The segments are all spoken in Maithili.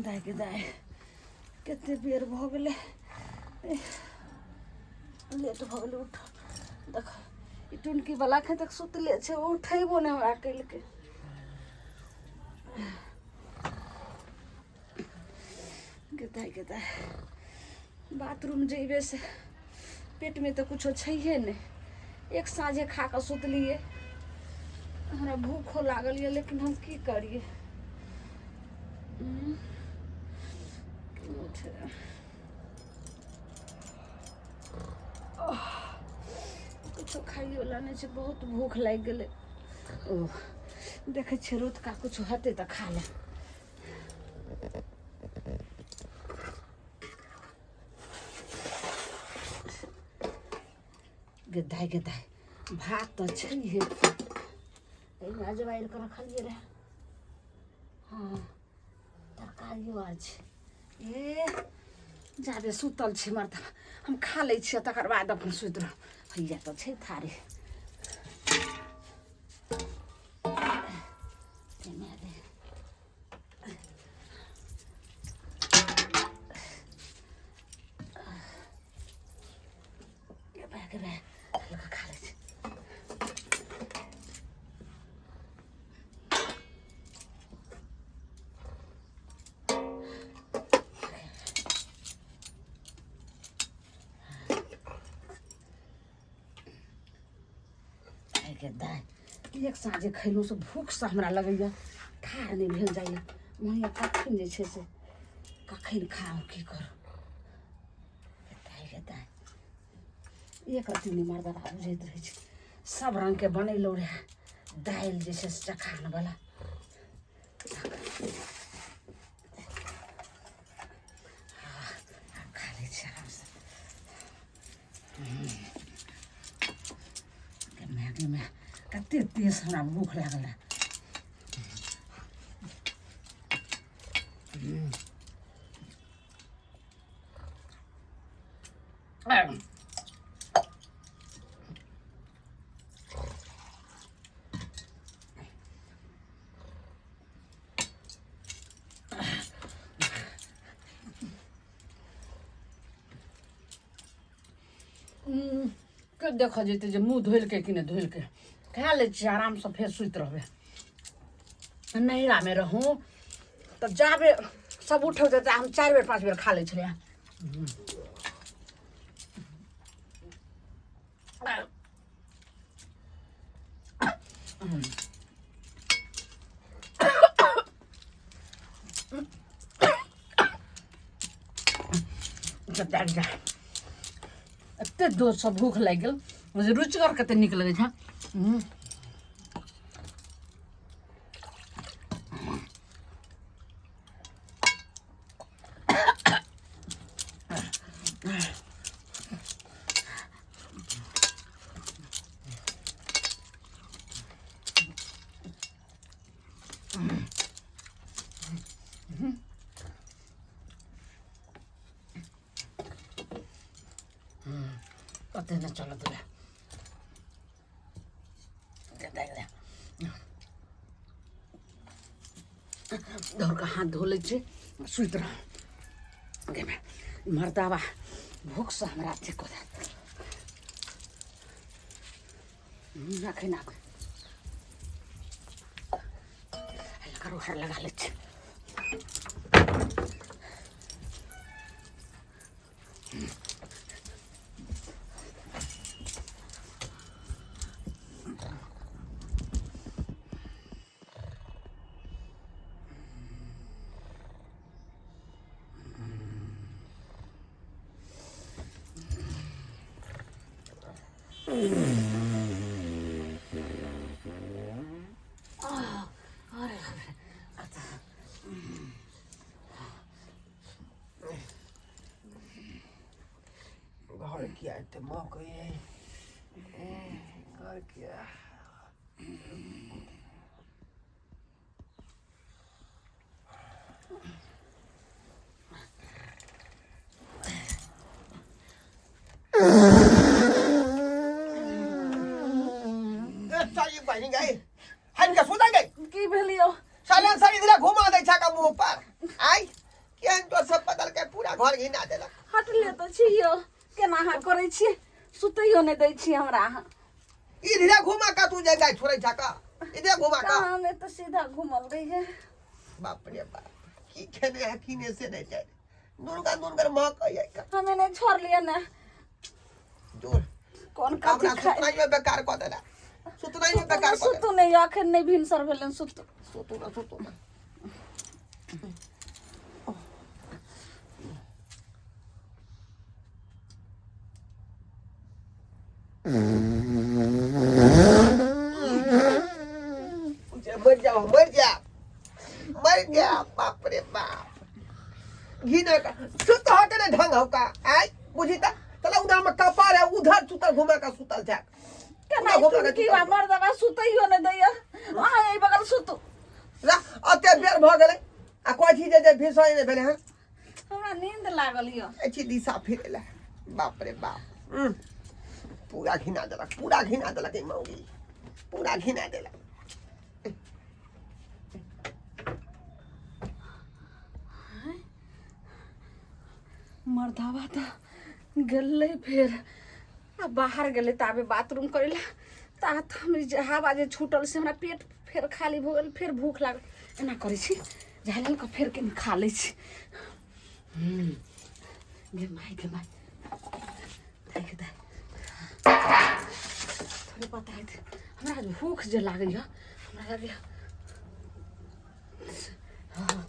दाइ के दाइ कते बेर भऽ गेलै लेट भऽ गेलै उठ देख ई टुनकी वाला एखन तक सुतले छै ओ उठेबो नहि हमरा केलकै गे दाइ गे दाइ बाथरूम जेबै से पेटमे तऽ कुछो छैहे नहि एक साँझे खा कऽ सुतलियै हमरा भूखो लागल यऽ लेकिन हम की करियै कुछो खाइयोला नहि छै बहुत भूख लागि गेलै ओ देखै छियै रौतका कुछो हेतै तऽ खा लेब गे दाइ गे दाइ भात तऽ छैहे एहिमे अजवाइन कऽ रखलियै रहए हँ तरकारियो आर छै ए जाबे सुतल छी मर्द हम खा लै छियै तकर बाद अपन सुति रहब हैया तऽ छै थारी एहिमे दे हल्का खा लै छी गे दाइ एक साँझे खयलहुँ से भूखसँ हमरा लगैए ठाढ़ नहि भेल जाइए वहीं कखन जे छै से कखन खाउ की करू दाइ गे दाइ एक रत्ती नहि मर्दाबा बुझैत रहै छै सब रङ्गके बनेलहुँ रहए दालि जे छै से चखानवला खा लै छी आरामसँ गे माय गे माय कते तेज हमरा भूख लागल रहए के देखऽ जेतै जे मुँह धोलकै कि नहि धोलकै खा लै छियै आरामसँ फेर सुति रहबै नैहरामे रहूँ तऽ जाबे सब उठै तऽ हम चारि बेर पाँच बेर खा लै छलियै जा एते जोरसँ भूख लागि गेल जे रुचिगर कते नीक लगै छै कते नहि चलत रहए धोर कऽ हाथ धो लै छी सुति रह गे माय, मर्दाबा भूखसँ हमरा अथी कऽ देत एखन आब रोहर लगा लै छी अरे घर किया एते महकैए घर किया साली बहिनी गई हन के सुता गई की भेल यौ साले साली दिला घुमा दै छा का मुंह पर आई पूरा घर घिना देलक। हटले तऽ छी यौ, केना अहाँ करै छियै? सुतैयो नहि दै छी हमरा अहाँ। इधरे घुमा का तू जे गाय छोड़ै छा का, इधरे घुमा का। कहाँ हमे तऽ सीधा घुमल रहियै। बाप रे बाप, की खेने है की ने से नहीं जाने। दुर्गा दुर्गा महकै है का। हमे नहि छोड़लियै ने। दूर कोन कथी हमरा खाइ। सुतनाइ में बेकार कऽ देला, सुतनाइ में बेकार कऽ देला। सुतू नहि, अखन नहि भिनसर भेलै, सुतू। सुतू ना, सुतू ना। मर जाओ, मर जा, मर गया। बाप रे बाप, घिना का सुत हो के ने ढंग हो का। आय बुझी त चला उधर में कपार है, उधर सुतल घुमा का सुतल जा। केना घुमा के की सुतल बा मर्दबा सुतैयो नहि दैया। अहाँ एहि बगल सुतू। ला अते बेर भ गेलै आ कहै छी जे भिसै नहि भेलै हन। हमरा नींद लागल यऽ। अछि दिशा फिरेला। बाप रे बाप, पूरा घिना देलक, पूरा घिना देलक ई मौगी, पूरा घिना देलक। मर्दावा तऽ गेलै फेर आ बाहर गेलै ताबे बाथरूम करै लए, ता तऽ हम जे हवा जे छूटल से हमरा पेट फेर खाली भऽ गेल, फेर भूख लागल। एना करै छी, झालि कऽ फेर कनि खा लै छी। गे माय, गे माय, दाइ गे दाइ, थोड़े पता हेतै। हमरा भूख जे लागैए, हमरा लागैए। हँ,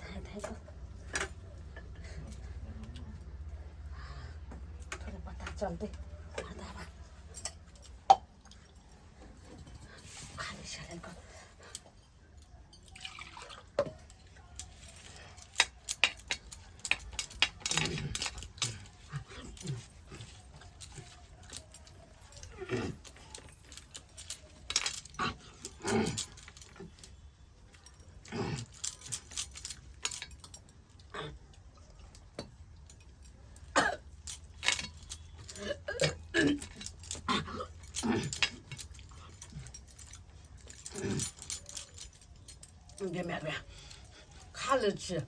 धाइ धाइ कऽ थोड़े पता चलतै। मर्दाबा खाली छलै कऽ। गे माय गे, खा लै छियै।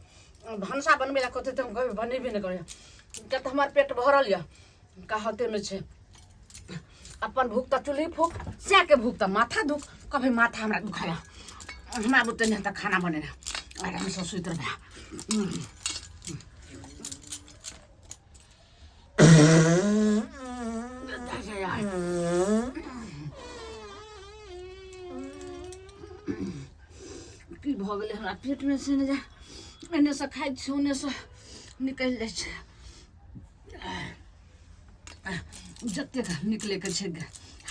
भनसा बनबै लए कहतै तऽ हम कभी बनेबे नहि करै, किया तऽ हमर पेट भरल यऽ। कहते नहि छै, अपन भूख तऽ चूल्ही फूक, सएहके भूख तऽ माथा दुख। कभी माथा हमरा दुखाया, हमरा बुते नहि हेतै खाना बनेनाइ, आरामसँ सुति रहबै। की भऽ गेलै हमरा पेटमे से नहि जाय। एन्नेसँ खाइ छी, ओन्नेसँ निकलि जाइ छै। जतेक निकलैके छै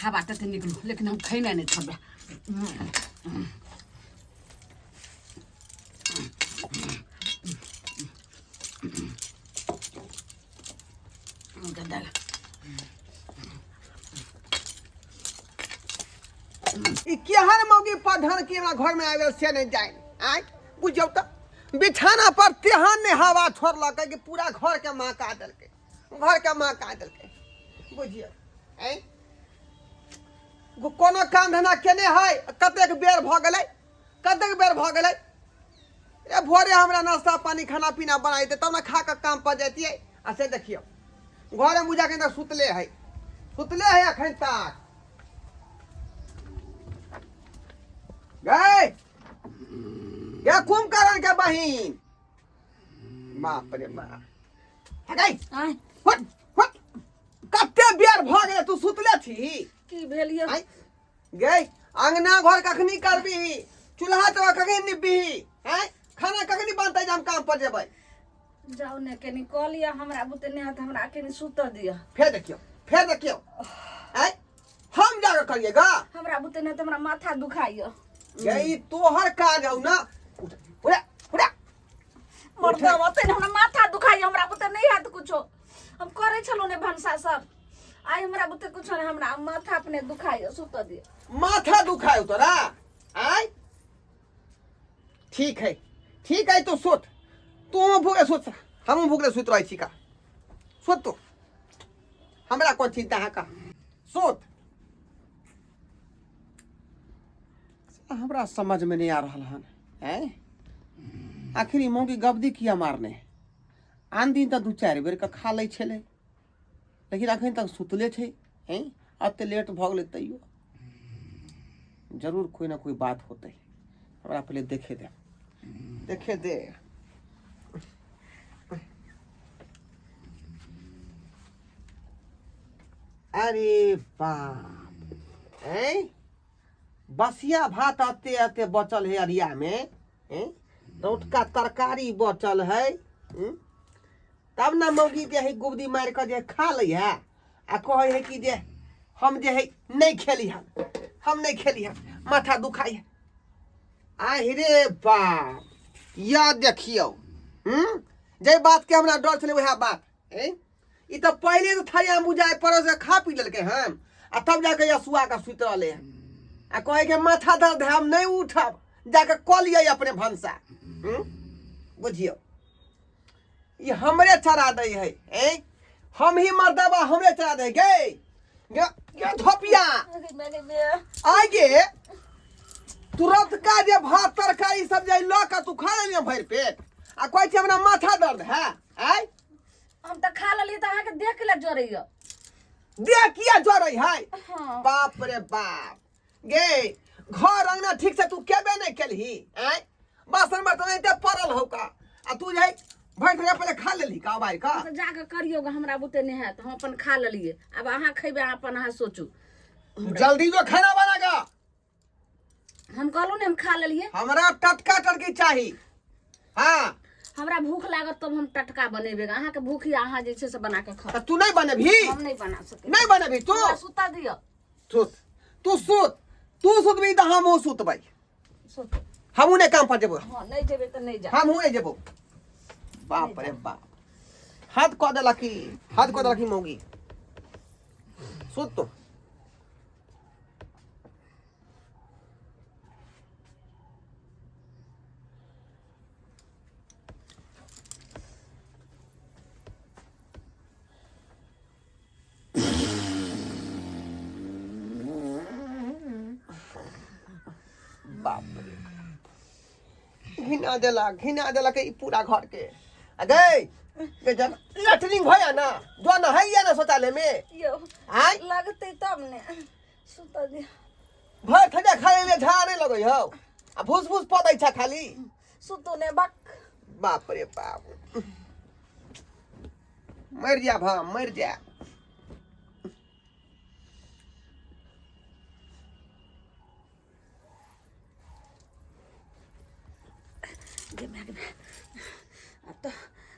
हवा ततेक निकलू, लेकिन हम खेनाइ नहि छोड़बै। गद्दा ई केहन मौगी पधन की हमरा घर में आबि गेल से नहीं जाए। आय बुझियौ तऽ बिछाना पर तेहन ने हवा छोड़लकै कि पूरा घर के महका देलकै, घर के महका देलकै। बुझियौ आँय कोनो काम धंधा केने है? कतेक बेर भऽ गेलै, कतेक बेर भऽ गेलै। ए भोरे हमरा नाश्ता पानी खाना पीना बनाइते तब ने खा कऽ काम पर जैतियै। आ से देखियौ घरे मुजा के सुतले है, सुतले है अखन तक। गए गे कुंभकर्ण के बहिन, बाप रे बाप, गई। आँय। हट हट, कते बेर भऽ गेलै तू सुतले छी? की भेल यौ? आँय गई, अंगना घर कखनी करबीही? चूल्हा तो कखनी निपबीही? आँय खाना कखनी बनतै जे हम काम पर जेबै? जाउ ने कनि कऽ लिअ, हमरा बुते नहि हैत, हमरा कनि सुतऽ दिअ। फेर देखियौ, फेर देखियौ। आँय हम जाके करियै गा? हमरा बुते नहि हैत, हमरा माथा दुखाइए। गई तोहर काज हौ ना। उठ उठ उठ। मर्दवा ओते ने हमरा माथा दुखाइए, हमरा बुते नहि हैत कुछो। हम करै छलहुँ ने भनसा सब, आइ हमरा बुते कुछो नहि, हमरा माथा अपने दुखाइए, सुतऽ दिअ। माथा दुखायो तोरा? आय ठीक है, ठीक है, तू सुत, तू भूखे सुत, हमहूँ भूखले सुत रहै छी का। सुत तू, हमरा कोन चिंता है का, सुत। हमरा समझमे नहि आ रहल हन। आँय, आखिर ई मौगी गबदी किया मारने? आन दिन तऽ 2-4 बेरके खा लै छलै, लेकिन अखन तक सुतले छै। आँय, एते लेट भऽ गेलै तैयो जरूर कोइ ने कोइ बात होतै। हमरा पहिले देखे दे, देखे दे। अरे बाप, आँय, बसिया भात अते अते बचल है अरिया में, रौटका तरकारी बचल है। तब ने मौगी जे है गुबदी मारि कऽ जे खा लै है आ कहै है कि जे हम जे है नहि खेली हन, हम नहि खेली हन, माथा दुखाइ है। आहि रे बाप, या देखियौ, जे बात के हमरा डर छलै वएह बात। ई तऽ पहिले तऽ थरिया बुझाय पड़ोस के खा पी लेलकै हन आ तब जाके यसुआ के सुति रहलै हन आ कहै के माथा दर्द है, हम नहि उठब, जाके कऽ लिअ अपने भनसा। बुझियौ, ई हमरे चरा दै है। ए हम ही मर्दबा, हमरे चरा दै गे गे गे धोपिया। आइ गे, तुरंत का जे भात तरकारी सब जे लऽ कऽ तू खा लेलियै भरि पेट आ कहै छै हमरा माथा दर्द है। आइ हम तऽ खा लेलियै तऽ अहाँके देह के जरैया? देह किया जरै है? हाँ। बाप रे बाप, गे घर अंगना ठीक से तू केबे नहीं केलही? आय, बासन बर्तन एते पड़ल हौ का आ तू जे भरि थारी पहिले खा लेलही का बाहर का? तऽ जाके करियौ गे, हमरा बुते नहि हैत। हम अपन खा लेलियै, आब अहाँ खैबै, अहाँ अपन अहाँ सोचू। जल्दी जो खाना बना गा। हम कहलहुँ ने, हम खा लेलियै। हमरा टटका टटकी चाही। हाँ। हमरा भूख लागत तब हम टटका बनेबै। अहाँके भूख या अहाँ जे छै से बना कऽ खाउ। तऽ तू नहि बनेबही? हम नहि बना सकै। नहि बनेबही तू? हमरा सुता दिअ। सुत, तू सुत, तू सुतबही तऽ हमहूँ सुतबै। सुत। हमहूँ नहि काम पर जेबो। हँ, नहि जेबै तऽ नहि जा। हमहूँ नहि जेबो। बाप रे बाप, हद कऽ देलक ई, हद कऽ देलक ई मौगी। सुत तू। बाप रे, घिना देलक, घिना देलक ई पूरा घर के। आ गई गे, जब लैटरिन भया ना जो ना है या ना शौचालय में? यौ। आय? लगतै तब ने, सुतऽ दिअ। भर खजा खाए ले झाड़ नहीं लगै हौ आ भूस भूस पदै छ खाली। सुतू ने, बक। बाप रे बाप, मर जा भा, मर जा। गे माय गे माय, आब तऽ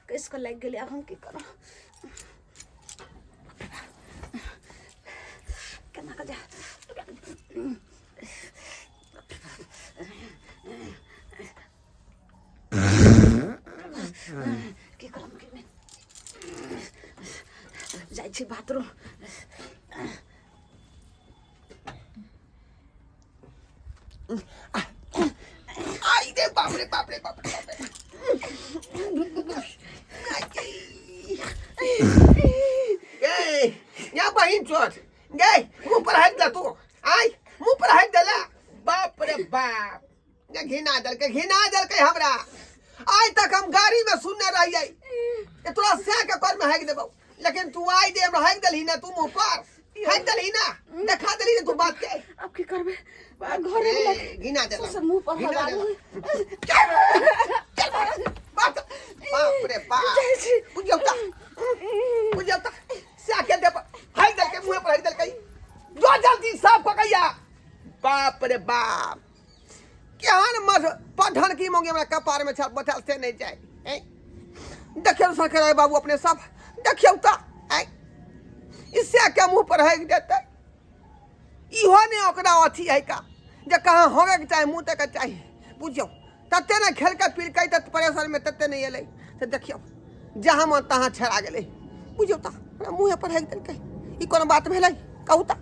कसि कऽ लागि गेलै। आब हम की करब? केना कऽ जा? की करब, की नहि? जाइ छी बाथरूम। आई रे बाप रे बाप रे बाप रे बाप रे। गे या बहिन चोट गे, मुंह पर हट जा तू। आई मुंह पर हट देला। बाप रे बाप, ये घिना देलकै, घिना देलकै हमरा। आइ तक हम गाड़ी में सुनने रहियै ये तोरा सै के कर में हाकि देबौ, लेकिन तू आइ दे हमरा हाकि देलही ना, तू मुंह पर हाकि देलही ना, देखा देलही ना तू बात के। आब की करबै? घरे ए, घिना देलक। से मुंह पर घिना हवा देलक। बाप बाप रे बाप, बुझियौ त, बुझियौ त, सै के देब हाकि देलकै, मुंह पर हाकि देलकै। जो जल्दी साफ कऽ कहिया। बाप रे बाप, केहन मध पढ़न की मौगी हमरा कपार में छल बैठल से नहीं जाए। देखियौ सरकार बाबू, अपने सब देखियौ तऽ इससे के मुंह पर हगि देतै। इहो ने ओकरा अथी है का जे कहाँ होबे के चाही, मुँह तक चाही। बुझियौ, तते ने खेलकै पीलकै तऽ परेशान में तते नहि एलै। तऽ देखियौ, जहाँ मन तहाँ छेड़ा गेलै। बुझियौ तऽ हमरा मुँहे पर हगि देलकै। ई कोनो बात भेलै? कहू तऽ।